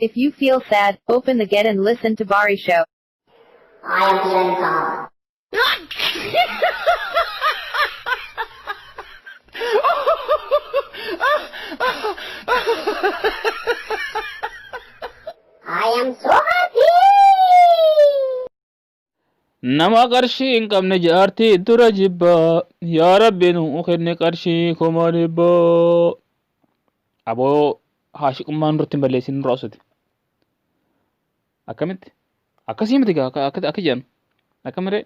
If you feel sad, open the Get and listen to Bari Show. I am feeling calm. I am so happy. Nama qarshii hin qabne jaartii dura jibbaa yaa rabbi nuu kenne qarshii 100,000. Aboo haashiqummaan nurratti hin balleessin nurra osoti. Akkamitti? Akkasii miti gaa akka akka jedhan. Akkamiree?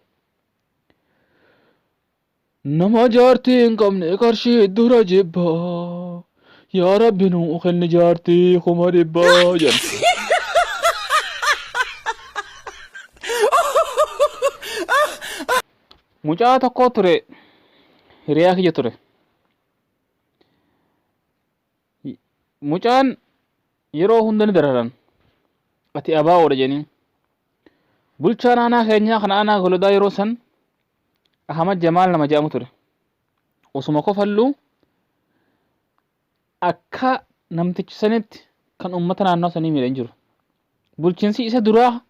Nama jaartii hin qabne qarshii dura jibbaa yaa rabbi nuu kenni jaartii 100,000 jedhan. Mucaa tokko ture hiriyaa kiyya ture. Mucaan yeroo hunda ni dararan. Ati abaa'oodha jedhanii. Bulchaan aanaa keenyaa kan aanaa Golodaa yeroo san Ahmad Jamaal nama jedhamu ture. Osuma kofalluu akka namtichi sanitti kan uummata naannoo sanii miidhe hin jiru. Bulchiinsi isa duraa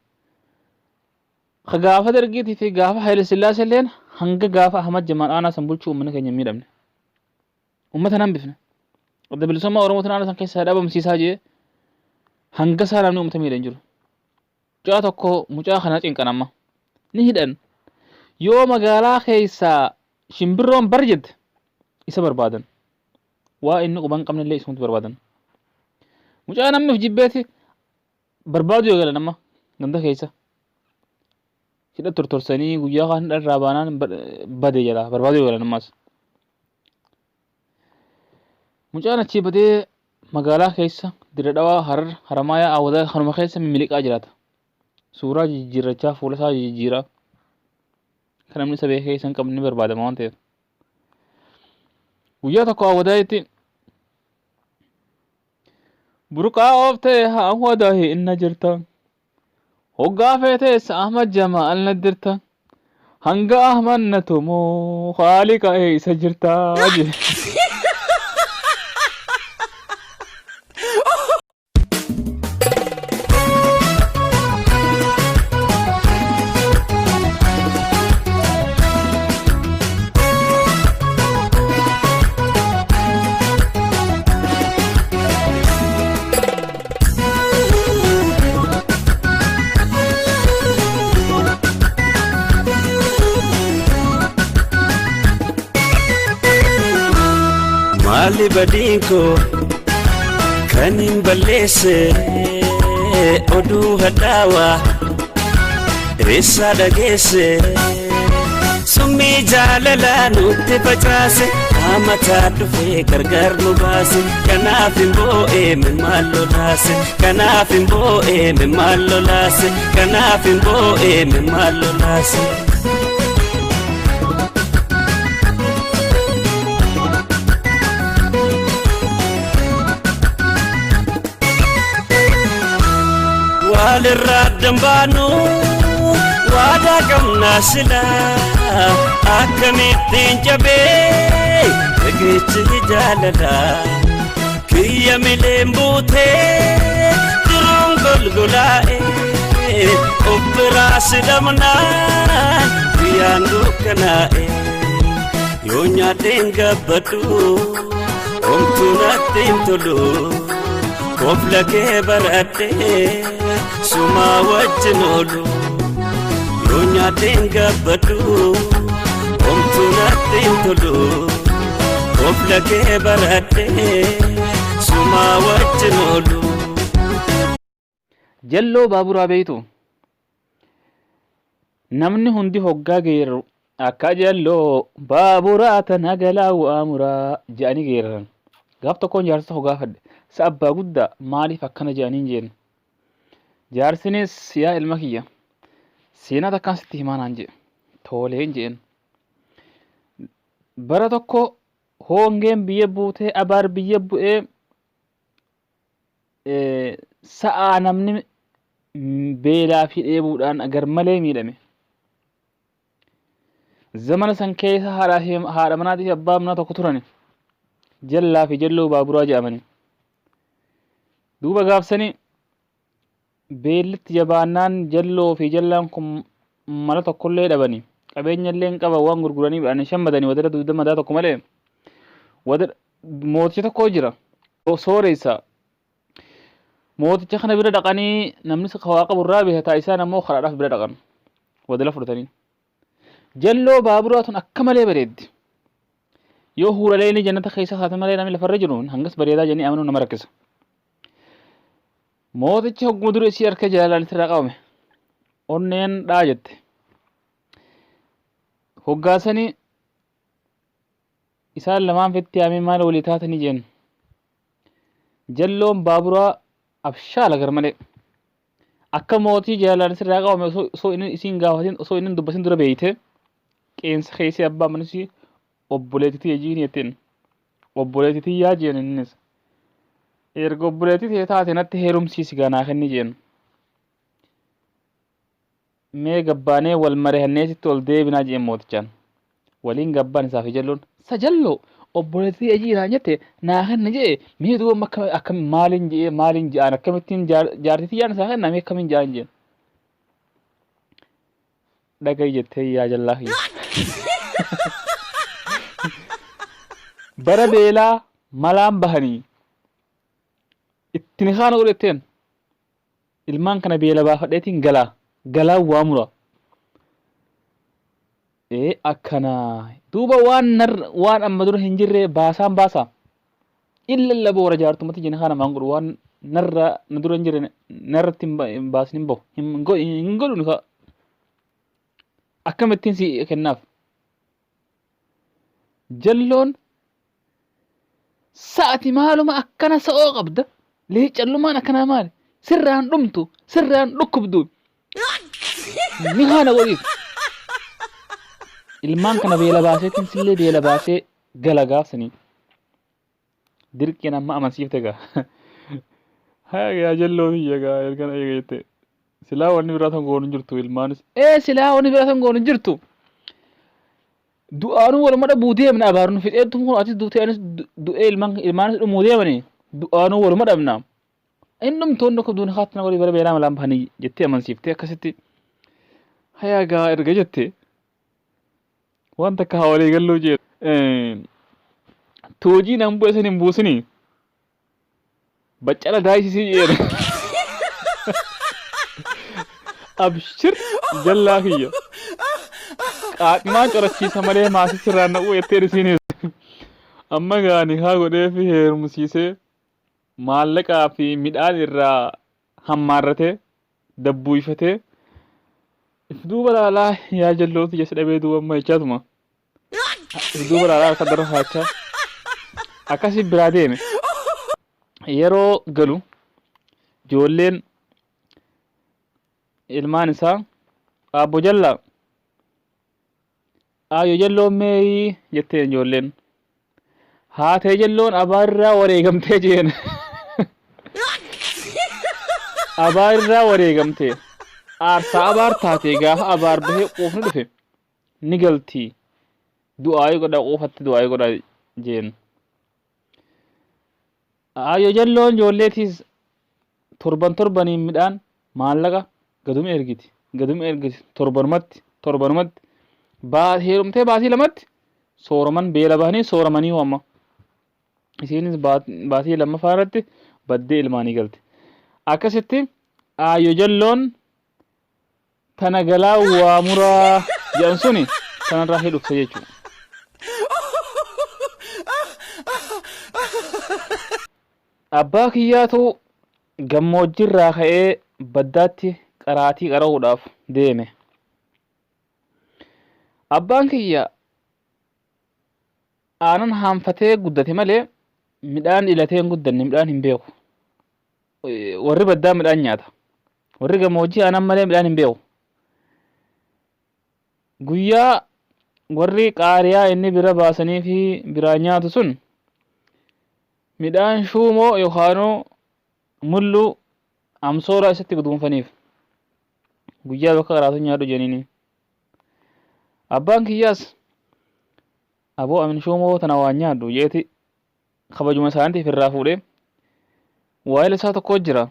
ka gaafa Dargiitii fi gaafa Haile Sillaasee illeen hanga gaafa Ahmad Jamaal aanaa san bulchuu uummanni keenya hin miidhamne. Uummata hin hambifne. Adda Bilisummaa Oromootiin aanaa san keessaa dhabamsiisaa jee hanga isaa namni uummata miidhe hin jiru. Mucaa tokko mucaa kana cinqan amma. Ni hidhan. Yoo magaalaa keessaa shimbirroon bar jette isa barbaadan. Waa inni quban qabne illee isumatti barbaadan. Mucaa namni of jibbeeti barbaaduu eegalan amma ganda keessa. Hidha tortorsanii guyyaa kaan hidha irraa baanaan bade jalaa barbaaduu eegalan ammas. Mucaan achii badee magaalaa keessa Dirre Dhawaa, Harar, Haramaayaa, Awwadaa kanuma keessa mimiliqaa jiraata. Suuraa jijjiirrachaa fuula isaa jijjiiraa. Kan namni isa beekee isa hin qabne ni barbaadama waan ta'eef. Guyyaa tokko Awwadaayitti burqaa ooftee Awwadaayi inna jirta. Hoggaa feetees Ahmad Jamaal na dirta. Hanga Ahmad na tumu Khaaliqa eessa jirta jedhe. Maali badiin koo kan hin balleesse oduu hadhaawaa eessaa dhageesse summii jaalalaa nutti facaase Amataa dhufee gargar nu baase kanaaf hin boo'ee maal lolaase kanaaf hin boo'ee maal lolaase kanaaf hin boo'ee maal lolaase. Walirraa addan baanu waadaa qabnaa silaa akkamittiin cabee riqichi jaalalaa kiyya mileen buutee jiruun golgolaa'e of biraa si dhabnaan guyyaan dukkanaa'e yoo nyaadheen gabbadhu homtuu natti hin tolu. Kofla kee baradhee sumaa wajjin oolu yoo nyaadheen gabbadhu homtuu natti hin tolu. Kofla kee baradhee sumaa wajjin oolu. Jalloo baaburaa beektu? Namni hundi hoggaa geeraru akka jalloo baaburaa tana galaa waamuraa jedhanii geeraran. Gaaf tokkoon jaarsa tokko gaafadhe. Sa abbaa guddaa maaliif akkana jedhaniin jeen. Jaarsinis yaa ilma kiyya seenaa takkaan sitti himaa naan jedhe. Tooleen jeen. Bara tokko hoongeen biyya buutee abaar biyya bu'ee sa'aa namni beelaa fi dheebuudhaan garmalee miidhame. Zamana san keessa haadhaa fi haadha manaatii fi abbaa manaa tokko turani. Jallaa fi jalloo baaburaa jedhamani. Duuba gaafsanii Beellitti jabaannaan Jalloo fi Jallaan kun mala tokkollee dhabani. Qabeenya illee hin qaban, waan gurguranii midhaan shammadanii wadara dugda madaa tokko malee. Wadara mooticha tokko jira. Sooressa. Mooticha kana bira dhaqanii namni waa qabu irraa bitata, isaan ammoo karaadhaaf bira dhaqan. Wadala fudhatanii. Jalloo baaburaa tun akka malee bareeddi. Yoo huuralee inni jannata keessa taate malee namni lafarra jiru hangas bareedaa jedhanii amanuu nama rakkisa. Mootichi hogguma dura isii harka jaalalaan isirraa qabame. Onneen dhaa jette. Hoggaasanii isaan lamaan fitti yaamee maal walii taatanii jeen. Jalloon baaburaa abshaala gar malee. Akka mootii jaalalaan isirraa qabame osoo inni isiin gaafatin, osoo inni hin dubbatin dura beeyte, qeensa keessi abbaa manisii obboleettitii ejiin jetteen. Obboleettitii yaa jeen innis. Erga obboleettii tee taate natti heerumsiisi gaa naa kenni jeen. Mee gabbaanee wal mari'annee sitti ol deebinaa jeen mootichaan. Waliin gabbaan isaa fi Jalloon. Sa Jalloo, obboleettii ejii naan jette naa kenni jee, mee duuba akka akkam maaliin jee, maaliin je'aan, akkamittiin jaartii tiyyaan isaa kenna, mee akkamiin je'aan jeen. Dhaga'i jettee yaa Jallaa kiyya. Bara beelaa malaan bahanii itti ni kaana godhetteen ilmaan kana beela baafadheetiin galaa galaan waa mura. Ee akkana duuba waan nar waan amma dura hin jirre baasaan baasaa. In lallaba warra jaartumatti jina kana maan godhu, waan narra na dura hin jirre narratti hin baasin, hin bahu, hin godhu ni ka'a. Akkamittiin si kennaaf? Jalloon sa'ati maaluma akkana sa'oo qabda, leeccallumaan akkanaa maali? Sirraan dhumtu, sirraan dhukkubdu, ni haana godhiif. Ilmaan kana beela baaseetiin sillee beela baasee gala gaafsanii. Dirqiin amma amansiifte gaa. Haa yaa Jalloo tiyya gaa, erga na eega jette. Silaa wanni biraa tan goonu hin jirtu ilmaanis. Ee silaa wanni biraa tan goonu hin jirtu. Du'aanuu waluma dhabuu deemna, abaarnu fixeetu kun, atis duutee anis du'ee ilmaanis dhumuu deemani. Du'aanuu waluma dhabna. Inni dhumtoonni akka duuni haatti na godhi, bara beelaa malaan bahanii jettee amansiiftee akkasitti. Hayaa gaa erga jette waan takka haa walii galluu jee. Toojii nan bu'e san hin buusinii. Baccala daayisisii jeen. Abshir Jallaa kiyya. Qaadhimaan corachiisa malee maasii sirraan naquu jetteen isiinis. Amma gaa nikaa godhee fi heerumsiisee maallaqaa fi midhaan irraa hammaarratee dabbuuyfatee if duuba laalaa, yaa Jalloo tiyya si dhabee duuba amma jechaatuma. If duuba laalaa harka darra kaachaa akkasii biraa deeme. Yeroo galu ijoolleen ilmaan isaa, Aabbo Jallaa, Aayyo Jalloon meeyii jetteen ijoolleen. Haatee Jalloon abaarraa wareegamtee jeen. Abaarraa wareegamtee. Aarsaa abaar taate, gaafa abaar bahee quufni dhufe ni galti. Du'aayii godhaa, quufatti du'aayii godhaa jeen. Aayyo Jalloon ijoolleetiis torban torbaniin midhaan maallaqa gaduma ergiti. Gaduma ergiti torbanumatti torbanumatti heerumtee baatii lamatti sooraman, beela bahanii sooramanii amma. Isiinis baatii lammaffaa irratti baddee ilmaanii galte. Akkasitti Aayyo Jalloon tana galaa waa muraa jedhan suni tanarraa hidhufte jechuudha. Abbaa kiyyaatu gammoojjiirraa ka'ee baddaatti qaraatii qara'uudhaaf deeme. Abbaan kiyya aanan haanfatee guddate malee midhaan ilatee hin guddanne, midhaan hin beeku. Warri baddaa midhaan nyaata. Warri gammoojjii aanan malee midhaan hin beeku. Guyyaa warri qaariyaa inni bira baasanii fi biraa nyaatu sun midhaan shuumoo yookaanuu mulluu amsoolaa isatti guduunfaniif. Guyyaa bakka qaraatu nyaadhu jedhaniini. Abbaan kiyyaas aboo amin shuumoo tana waan nyaadhu jeeti kabajuma isaaniitiif irraa fuudhee waa'ila isaa tokko jira.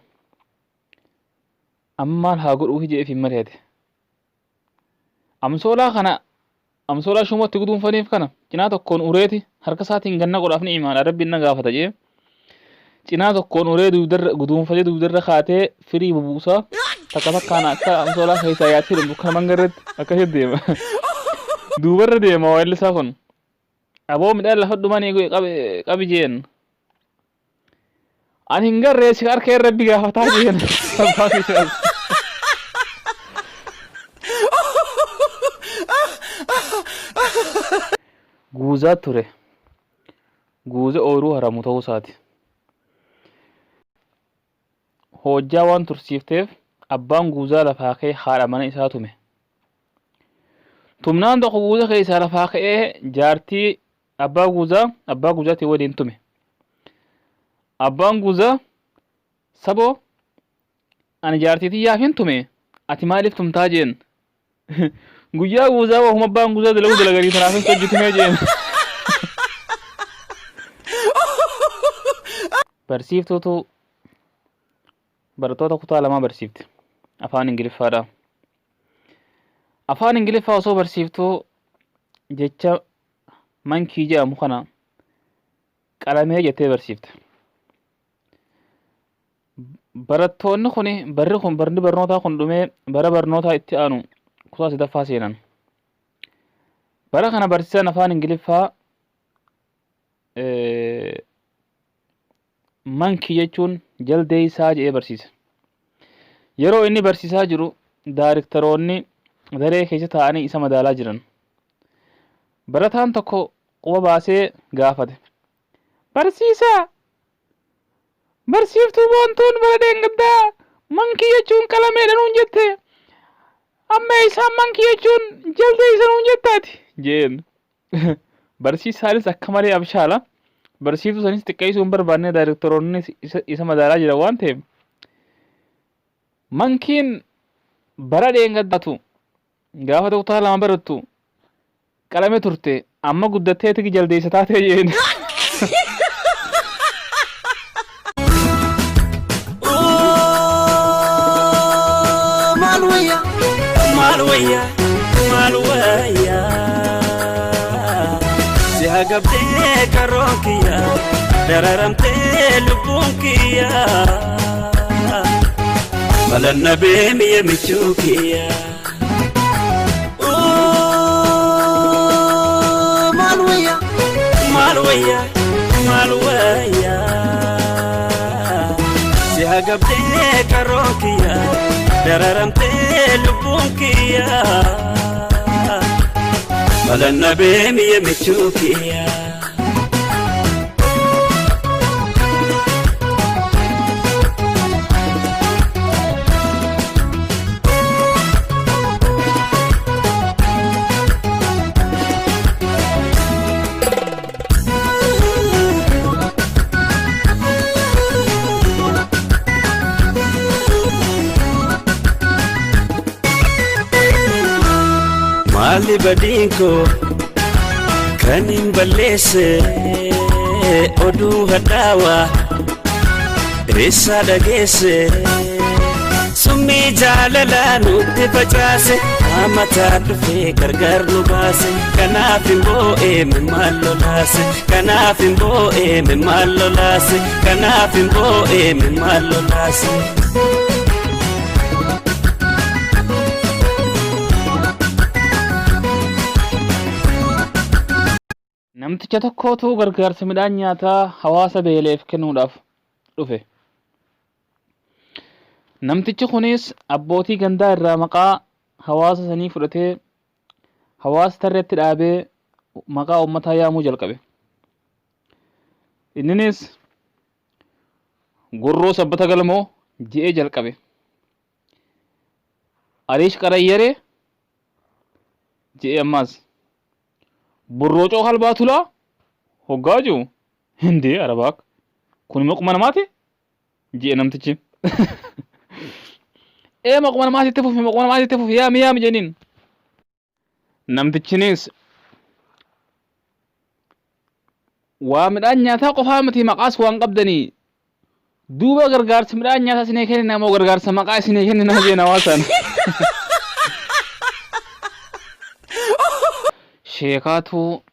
Amma maal haa godhuufi jedhee fi mari'ate. Amsoolaa kana amsoolaa shumootti guduunfaniif kana cinaa tokkoon ureeti harka isaatiin ganna godhaaf ni imaana rabbiin na gaafata jee cinaa tokkoon uree dugdarra guduunfatee dugdarra kaatee firii bubuusaa takka takkaan akka amsoolaa keessaa yaatee dhumtu kana mangarratti akkasitti deema. Duubarra deema waa'illi isaa kun. Aboo midhaan lafa dhumanii qabi jeen. Ani hin garree si harka rabbi gaafataa jeen. Abbaan isaas. Guuzaa ture. Guuza ooyiruu haramu ta'uu isaati. Hoojjaa waan tursiifteef abbaan guuzaa lafaa ka'ee haadha mana isaa tume. Tumnaan tokko guuza keessaa lafaa ka'ee jaartii abbaa guuzaa abbaa guuzaatii waliin tume. Abbaan guuzaa saboo ani jaartii tiyyaaf hin tume ati maaliif tumtaa jeen. Guyyaa guuzaa wahuma abbaan guuzaa dalagu dalaganii tanaafis hojii tumee jeen. Barsiiftuutu barattoota kutaa lamaa barsiifti. Afaan Ingiliffaadha. Afaan Ingiliffaa osoo barsiiftuu jecha mankii jedhamu kana qalamee jettee barsiifte. Barattoonni kun barri kun barni barnootaa kun dhumee bara barnootaa itti aanu kutaa sadaffaa seenan. Bara kana barsiisaan afaan Ingiliffaa mankii jechuun jaldeessaa jedhee barsiise. Yeroo inni barsiisaa jiru daariktaroonni daree keessa taa'anii isa madaalaa jiran. Barataan tokko quba baasee gaafate. Barsiisaa! Barsiiftuu Boontuun bara dheengaddaa mankii jechuun qalameedha nuun jette. Amma isaan mankii jechuun jaldeessa nuun jettaati jeen. Barsiisaanis akka malee abshaala. Barsiiftuu sanis xiqqeessuu hin barbaanne daayirektoroonni isa madaalaa jiran waan ta'eef. Mankiin bara dheengaddaatu gaafa kutaa lama barattu qalame turte amma guddattee tigi jaldeessa taatee jeen. Maal wayya maal wayya maal wayya si hagabdee karoon kiyya dararamtee lubbuun kiyya malan dhabee mi'a michuu kiyya. Maal wayya maal wayya maal wayya si hagabdee karoon kiyya dararamtee lubbuun kiyya malan dhabee mi'a michuu kiyya. Maalli badiin koo kan hin balleesse oduu hadhaawaa eessaa dhageesse summii jaalalaa nutti facaase amataa dhufee gargar nu baase kanaaf hin boo'ee maal lolaase kanaaf hin boo'ee maal lolaase kanaaf hin boo'ee maal lolaase. Namticha tokkotu gargaarsa midhaan nyaataa hawaasa beela'eef kennuudhaaf dhufe. Namtichi kunis abbootii gandaa irraa maqaa hawaasa sanii fudhatee hawaasa tarreetti dhaabee maqaa uummataa yaamuu jalqabe. Inninis Gurroo Sabbata Galmoo je'ee jalqabe. Ariish Qarayyaree je'ee ammaas Borroocoo Halbaa Tulaa hoggaa jiru hindee arabaak kun maquma namaati je'e namtichi. Ee maquma namaati itti fufi maquma namaati itti fufi yaami yaami jedhaniin. Namtichinis waa midhaan nyaataa qofaa miti maqaas waan qabdanii Duuba gargaarsa midhaan nyaataa isinii kennina moo gargaarsa maqaa isinii kennina jeen hawaasaan. Sheekaatu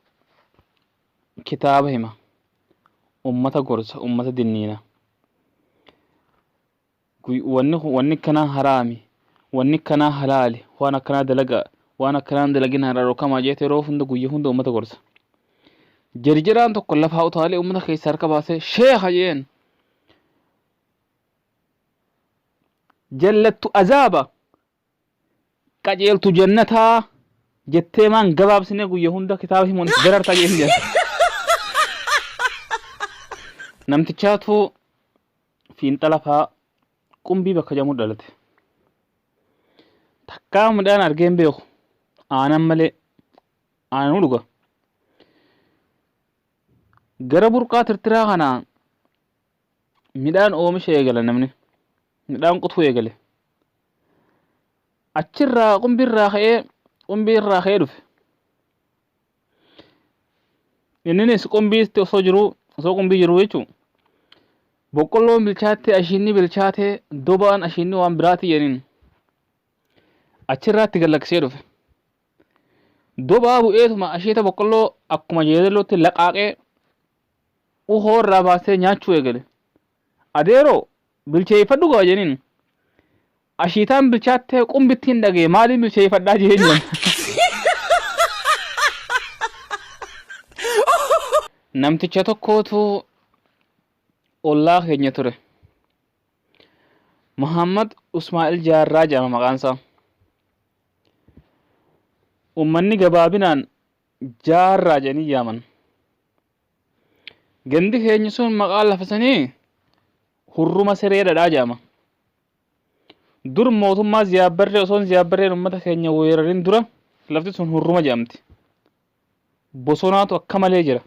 kitaaba hima. Ummata gorsa, ummata dinniina. Wanni kun wanni akkanaa haraami, wanni akkanaa halaali, waan akkanaa dalagaa, waan akkanaa hin dalagin irraa dhorkamaa jeete yeroo hunda guyya hunda ummata gorsa. Jarjaraan tokko lafaa utaalee ummata keessaa harka baasee sheekha jeen. Jallattu azaaba qajeeltu jannataa jettee maan gabaabsinee guyya hunda kitaaba himuun itti darartaa jeen jedha. Namtichaatu fiinxa lafaa qumbii bakka jedhamu dhalate. Takkaa midhaan argee hin beeku. Aanan malee aananuu dhuga. Gara burqaa tirtiraa kana midhaan oomisha eegala namni. Midhaan qotuu eegale. Achirraa qumbiirraa ka'ee qumbiirraa ka'ee dhufe. Inninis qumbiitti osoo jiruu osoo qumbii jiruu jechuun boqqolloon bilchaattee ashiinni bilchaatee dobaan ashiinni waan biraati jedhaniin achirraatti gad lakkisee dhufe. Dobaa bu'eetuma asheeta boqqolloo akkuma jeedalootti laqaaqee uhoo irraa baasee nyaachuu eegale. Adeeroo bilcheeffadhu gaa jedhaniin. Ashiitaan bilchaattee qumbittiin dhagee maaliin bilcheeffadhaa jeen jedhan. Namticha tokkootu ollaa keenya ture. Muhammad Usmaa'il Jaarraa jedhama maqaan isaa. Uummanni gabaabinaan Jaarraa jedhanii yaaman. Gandi keenya sun maqaan lafa sanii Hurruma Siree Dhadhaa jedhama. Dur mootummaa Ziyaad Barree osoon Ziyaad Barreen uummata keenya weerarin dura lafti sun Hurruma jedhamti. Bosonaatu akka malee jira.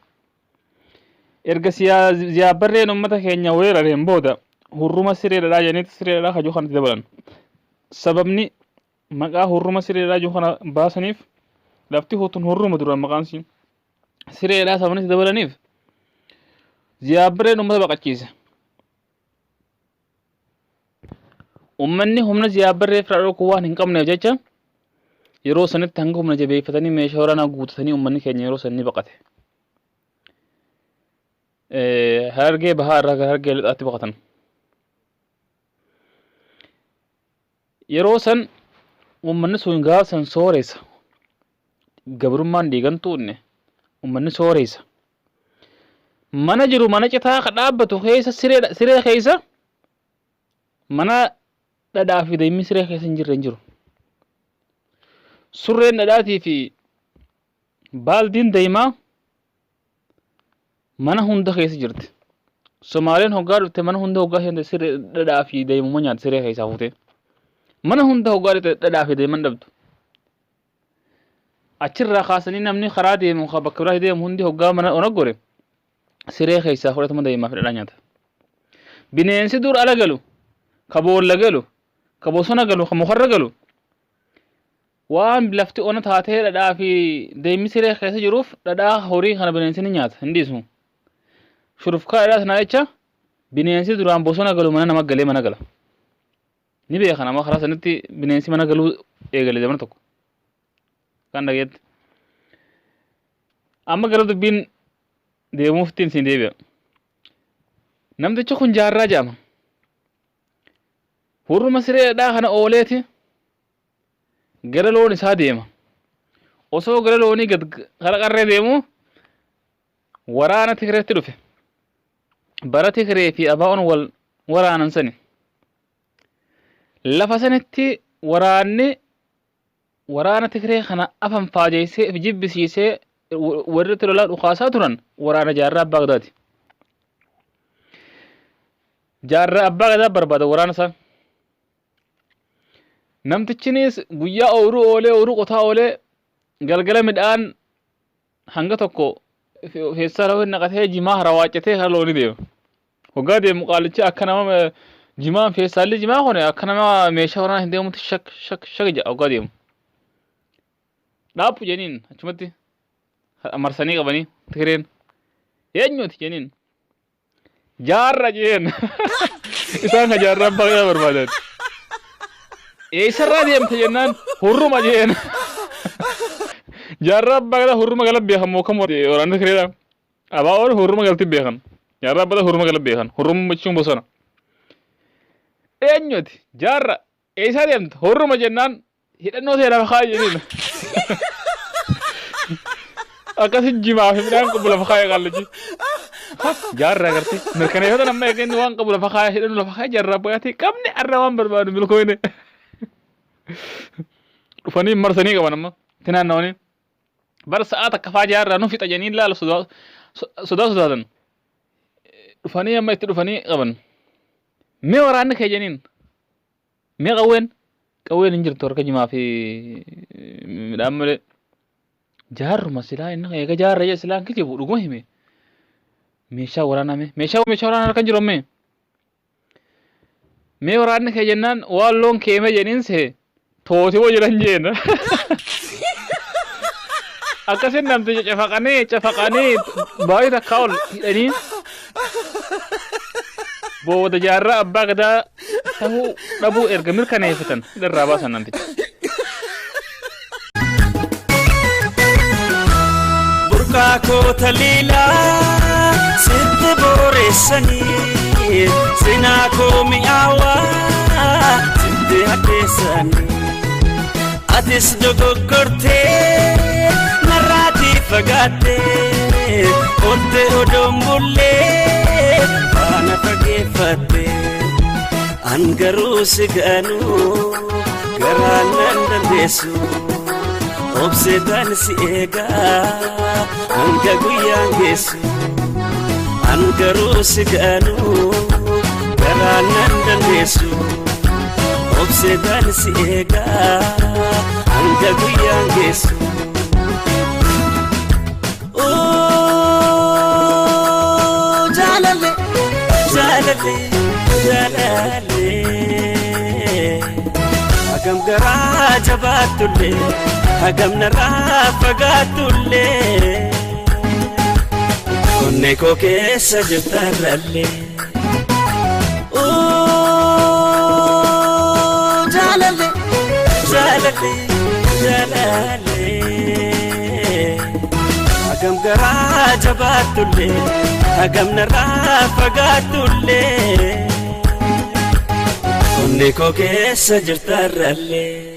Erga Ziyaad Barreen uummata keenya weerareen booda Hurruma Siree Dhadhaa jedhaniiti Siree Dhadhaa kajuu kanatti dabalan. Sababni maqaa Hurruma Siree Dhadhaa jiru kana baasaniif lafti tun Hurruma duraan maqaan sii Siree Dhadhaa sababni itti dabalaniif Ziyaad Barreen uummata baqachiise. Uummanni humna Ziyaad Barree ofirraa dhorkuu waan hin qabneef jecha yeroo sanitti hanga humna jabeeffatanii meeshaa waraanaa guutatanii uummanni keenya yeroo san ni baqate. Harargee bahaa irraa gara Harargee lixaatti baqatan. Yeroo san uummanni sun gaafa san sooressa. Gabrummaan dhiigan tuunne uummanni sooressa. Mana jiru mana citaa ka dhaabbatu keessa siree siree keessa mana dhadhaa fi daa'imni siree keessa hin jirre hin jiru. Surreen dhadhaatii fi baaldiin daa'imaa mana hunda keessa jirti. Somaaleen hoggaa dhufte mana hunda hoggaa seente siree dhadhaa fi daa'imuma nyaata siree keessaa fuutee. Mana hunda hoggaa dhufte dhadhaa fi daa'imman dhabdu. Achirraa kaasanii namni karaa deemu ka bakka biraa deemu hundi hoggaa mana ona gore siree keessaa fudhatuma daa'immaa fi dhadhaa nyaata. Bineensi dur ala galu, ka boolla galu, ka bosona galu, ka mukarra galu waan lafti ona taatee dhadhaa fi daa'imni siree keessa jiruuf dhadhaa horii kana bineensi ni nyaata hin dhiisu. Shurufkaa dhadhaa sanaa jecha bineensi duraan bosona galu mana nama galee mana gala. Ni beekan amma karaa sanitti bineensi mana galuu eegale zamana tokko. Kan dhageetti. Amma gara dubbiin deemuuftiin siin deebi'a. Namtichi kun jaarraa jedhama. Hurruma siree dhadhaa kana ooleeti gara loon isaa deema. Osoo gara loonii gad kara qarree deemu waraana Tigireetti dhufe. Bara Tigiree fi Abaa'oon wal waraanan sani. Lafa sanitti waraanni waraana Tigiree kana afan faajeessee fi jibbisiisee warri itti lolaa dhukaasaa turan waraana Jaarraa Abbaa Gadaati. Jaarraa Abbaa Gadaa barbaada waraana isaa. Namtichinis guyyaa ooyiruu oolee ooyiruu qotaa oolee galgala midhaan hanga tokko feestaala wayii naqatee jimaa harawaacatee kara loonii deema. Hoggaa deemu qaalichi akka nama jimaan feestaalli jimaa kun akka nama meeshaa waraanaa hin deemutti shak shak shak jedha hoggaa deemu. Dhaabbu jeniin achumatti marsanii qabanii Tigireen eenyuti jeniin. Jaarra jeen. Isaan ka jaarraa abbaa gadaa barbaadan. Eessarraa deemte jennaan hurruma jeen. Jaarraa abbaa gadaa hurruma gala beekan moo kam waraanni kireedha. Abaa'oon hurruma galti beekan. Jaarraa abbaa gadaa hurruma gala beekan. Hurruma jechuun bosona. Eenyuti jaarra eessaa deemte hurruma jennaan hidhannoo ta'e lafa kaa'i jedhiin. Akkasi jimaa fi midhaan qabu lafa kaa'e qaallichi. Jaarraa agartee mirkaneeffatan amma eega inni waan qabu lafa kaa'e hidhannoo lafa kaa'e jaarraa baay'atee qabne arra waan barbaadu milkooyne. Dhufanii marsanii qaban amma itti naannawanii. Bara sa'aa takka faa jaarraa nu fixa jedhanii laala sodaa sodaatan. Dhufanii amma itti dhufanii qaban. Mee waraanni kee jedhaniin. Mee qawween? Qawween hin jirtu harka jimaa fi midhaan malee. Jaarruma silaa inni eega jaarra jedhe silaan kijibu dhuguma hime. Meeshaa waraanaa mee meeshaa meeshaa waraanaa harka hin jiru mee. Mee waraanni kee jennaan waan loon keeme jedhiin see tootiwoo jedhan jeen. Akkasin namticha cafaqanii cafaqanii baay'ee takkaa ol hidhanii booda jaarraa abbaa gadaa tahuu dhabuu erga mirkaneeffatan hidharraa baasan namticha. Burqaa koo taliilaa sitti booreessanii sinaa koo mi'aawaa sitti hadheessanii atis dogoggortee narraatii fagaattee olte odoon bullee faana fageeffattee an garuu si ganuu garaan nan dandeessu obseetaan si eegaa hanga guyyaan geessu an garuu si ganuu garaan nan dandeessu obseetaan si eegaa hanga guyyaan geessu. Jaalale jaalale jaalale hagam garaa jabaattullee hagam narraa fagaattullee onnee koo keessa jirtarrallee. Jaalale jaalale jaalale hagam garaa jabaattullee hagam narraa fagaattullee onnee koo keessa jirtarrallee.